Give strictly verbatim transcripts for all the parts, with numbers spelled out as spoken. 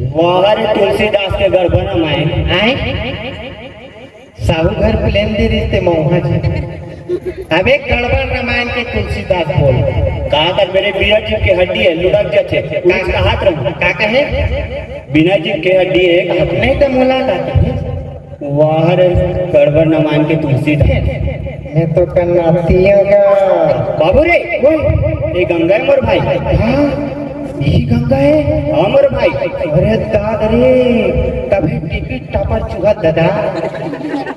वाह रे तुलसीदास के गड़बड़ रामायण। आए? साहू घर प्लेन दे रिहिस ते मउहा जी। अबे गड़बड़ रामायण के तुलसीदास बोल। का कर मेरे बिना जीभ के हड्डी हे, लुढ़क जाथे। कुछ कहत रहूं। का कहे? बिना जीभ के हड्डी हे, कहत नहीं तो मोला का कहे? वाह रे, गड़बड़ रामायण के तुलसीदास। मैं तो कन्नातियों का। बाबू रे, ओए, ये गंगा हे मोर भाई। हाँ, ये गंगा हे? हाँ मोर भाई। अरे दाद रे, तभे टिपी टापर चुहा दादा।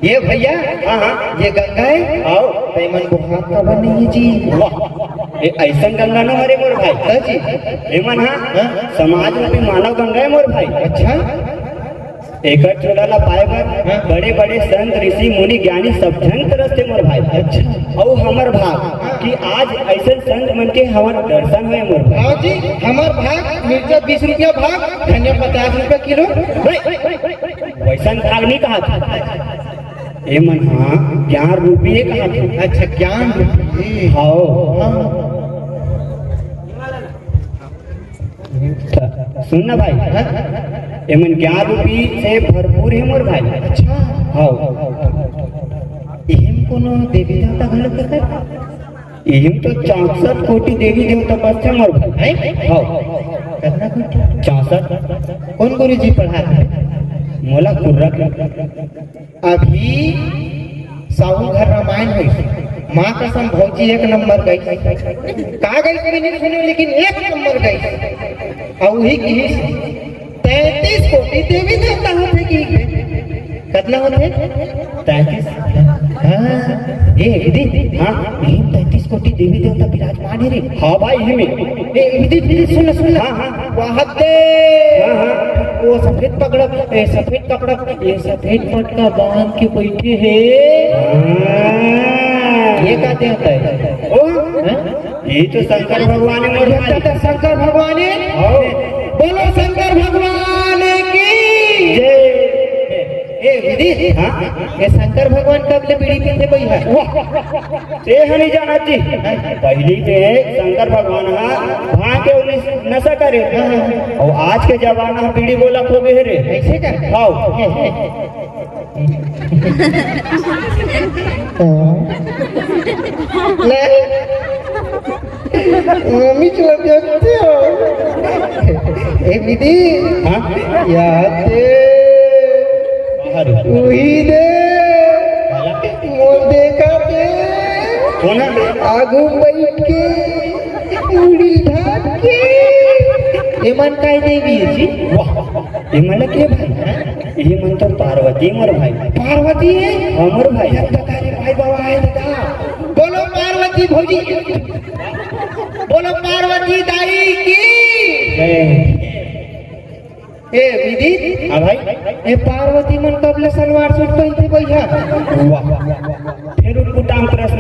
ये भैया, हाँ, हाँ। ये गंगा हे? आओ। तो एमन बोहात काबर नहीं हे जी? वाह, ये अइसन गंगा नो हरे मोर भाई। हाँ जी। एमन हा, हाँ? समाज रूपी मानव गंगा हे मोर भाई। अच्छा। एकर चोला ला पाए बर हाँ। बड़े-बड़े संत, ऋषि, मुनि, ज्ञानी सब झन तरसथे मोर भाई। अच्छा। अउ हमर भाग कि आज अइसन संत मन के हमर दर्शन होए मोर भाई। हाँ जी, हमर भाग, मिर्चा बीस रुपया भाग, धनिया पचास रुपया किलो। वइसन भाग नहीं कहत। एमन हा ज्ञान रूपी हे कहत हे। अच्छा, ज्ञान रूपी। हाँ। हाँ। सुन ना भाई, हाँ? एमन ज्ञान रूपी से भरपूर हे मोर भाई। अच्छा। हाँ। एम कोनो देवी देवता घलो के कर? एम तो चौसठ कोटि देवी देवता बस हे मोर भाई। हैं? हाँ। कितना कोटि? चौसठ। कौन गुरु जी पढ़ाथे? मोला कुर्रा के। अभी साहू घर रामायण होइस, माँ कसम भौजी एक नंबर गई। का गई कोई नहीं सुने, लेकिन एक नंबर गई। अउ वही किहिस, तैंतीस कोटि देवी देवता होथे कि? कितना होथे? तैंतीस। हाँ, ए विधि, हाँ? ये तैंतीस कोटि देवी देवता विराजमान हे रे। हाँ भाई, ये में। ए विधि, विधि, सुन ना, सुन ना। हाँ, हाँ। वाह दे। हाँ, हाँ। वो सफेद पगड़ा, ए, सफेद कपड़ा, ये सफेद पटका बांध के बैठे हे। हाँ। ये का देवता हे? ओ? हाँ? ये तो शंकर भगवान हे मोर भाई। तो शंकर भगवान हे? हाँ। बोलो शंकर भगवान की। जय। ए विधि, हाँ? ये शंकर भगवान कब ले बीड़ी पीथे भाई हे? वाह। ते ह नहीं जानत जी। पहली ते शंकर भगवान हा भांग के उन्नीस नशा करे। हाँ। अउ आज के जमाना हा बीड़ी गोला खो गए रे। ऐसे का? हाँ। ले। मम्मी चला जाते हो। ए विधि। हाँ? याद दे। बाहर। उही दे। मोर देखा दे। कौन है? आगू बैठ के। मुड़ी ढाक के। एमन काय देवी हे जी? वाह। एमन के भाई? एमन तो पार्वती मोर भाई। पार्वती हे? हाँ मोर भाई। दादा रे भाई बाबा हे दादा। बोलो पार्वती भौजी। बोलो पार्वती दाई की। जय। ए विधि। हाँ भाई। ए पार्वती मन कब ले सलवार सूट पहनथे भैया? वाह। फिर उटपुटांग प्रश्न।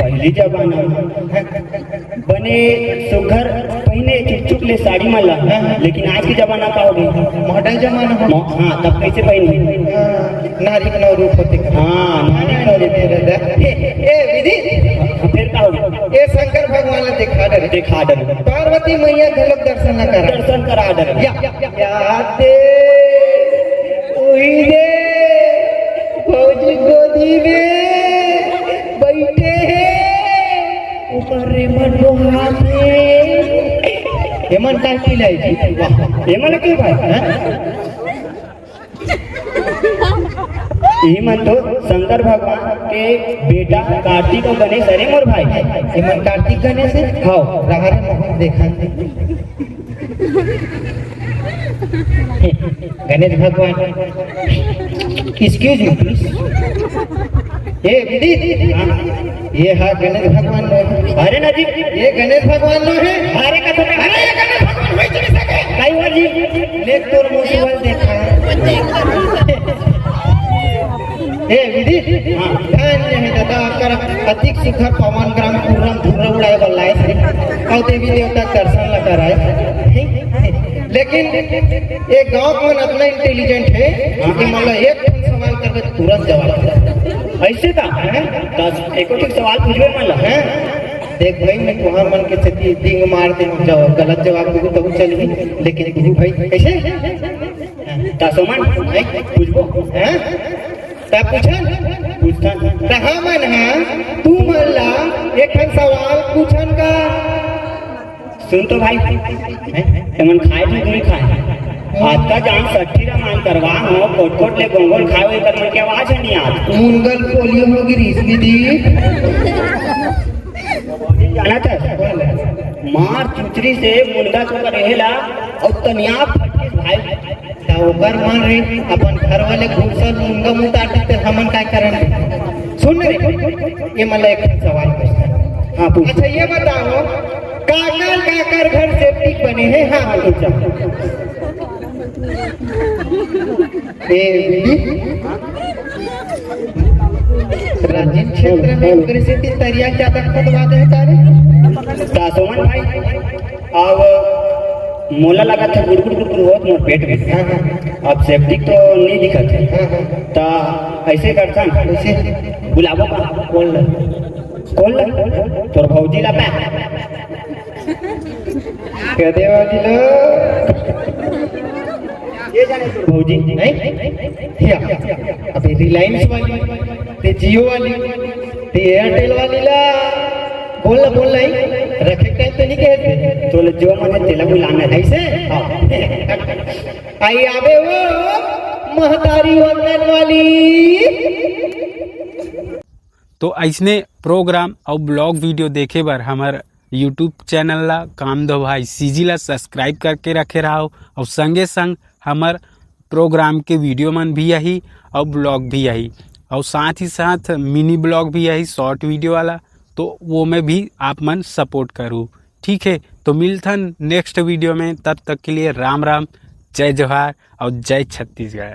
पहली जमाना बने सुघर पहिने चुक चुक ले साड़ी मन ला, लेकिन आज के जमाना का हो गई? मॉडर्न जमाना हो। मॉ-, हाँ, तब कैसे पहिने? हाँ, नारी के नौ रूप होथे। हाँ, नारी के नौ रूप। ए, ए, विधि। हाँ, फिर का हो गई? ए शंकर भगवान ला देखा डरे। देखा डरे। पार्वती मैया घलोक दर्शन न करा। दर्शन करा डरे। या, या, या, दे, उही दे, भौजी गोदी में बैठे हे। ऊपर रे मन डोहात हे। एमन का की लाई जी? वाह, एमन के भाई, हैं? एमन तो शंकर भगवान के बेटा कार्तिक अउ गणेश हरे मोर भाई। एमन कार्तिक गणेश हे? हाँ। रहा रे मोहन देखा। गणेश भगवान, excuse me please। ए विधि, हाँ। ये हा गणेश भगवान नो हे। अरे ना जी। ये गणेश भगवान नो हे। अरे का तो अरे ये गणेश भगवान होई नहीं सके। काई हुआ जी? ले तोर मुंह सुअल देखा। ए विधि, हाँ। धन्य हे दादा, कर अतिक सुघर पवन ग्राम कुर्रम धुर्रा उड़ाए वाला हे। अउ देवी देवता दर्शन ला कराए। लेकिन ये गांव के मन अतना intelligent हे कि मतलब एक ठन सवाल करबे तुरंत जवाब दे। ऐसे का? हैं? दस, एको ठिक सवाल पूछबे मन ला। हैं? देख भाई, मैं तुहर मन के सेती डिंग मार दे हूँ, जब गलत जवाब देबो तब चलही, लेकिन तू भाई कैसे? ता सोमन, हैं? पूछबो? हैं? ता पूछन? पूछथन। ता हमन ह तुमन ला एक ठन सवाल पूछन का? सुन तो भाई, हैं? तुमन खाए तो नहीं खाए? आज का जान सट्ठी रामायण करवा हो, कोट कोट ले गोंगोल खाए हुए कर मन के आवाज है नहीं आज। मुनगल पोलियो हो गिरी इसकी दी। जाना था? मार चुचरी से मुनगा तो कर रहेला और तनिया फटकिस भाई। ता ओकर मन रे, अपन घर वाले घुसल मुनगा मुता देते, हमन काय करन? सुन रे, ये मला एक सवाल पूछता। हाँ, पूछ। अच्छा, ये बताओ, काकर काकर घर सेप्टिक बने हैं? हाँ, हाँ, पूछा। ए, बीबी, राजिम क्षेत्र में कृषि की तरिया ज्यादा खोदवा दे का रे? ता सोमन भाई, अब मोला लगत हे गुड़गुड़ गुड़गुड़ होत मोर पेट में। हाँ, हाँ। अब सेप्टिक तो नहीं दिखत हे। हाँ, हाँ। ता ऐसे करथन। कैसे? बुलाबो का? कौन ला? कौन ला? तोर भौजी ला पा। कदे वाली लो? ये जाने तोर भौजी। नहीं? या। अबे Reliance वाली, ते Jio वाली, ते Airtel वाली ला। बोल ना, बोल नहीं। रखे टाइम तो नहीं कहते। तो ले जो मने तेला बुलाना है। ऐसे? हाँ। आई आबे वो महतारी वंदन वाली। तो अइसने program अउ blog video देखे बर हमर YouTube channel ला कामदो भाई CG ला subscribe करके रखे रहो, अउ संगे संग हमर program के video मन भी आही अउ blog भी आही, अउ साथ ही साथ mini blog भी आही short video वाला, तो वो में भी आप मन support करू। ठीक है, तो मिलथन next video में, तब तक के लिए राम राम, जय जोहार अउ जय छत्तीसगढ़।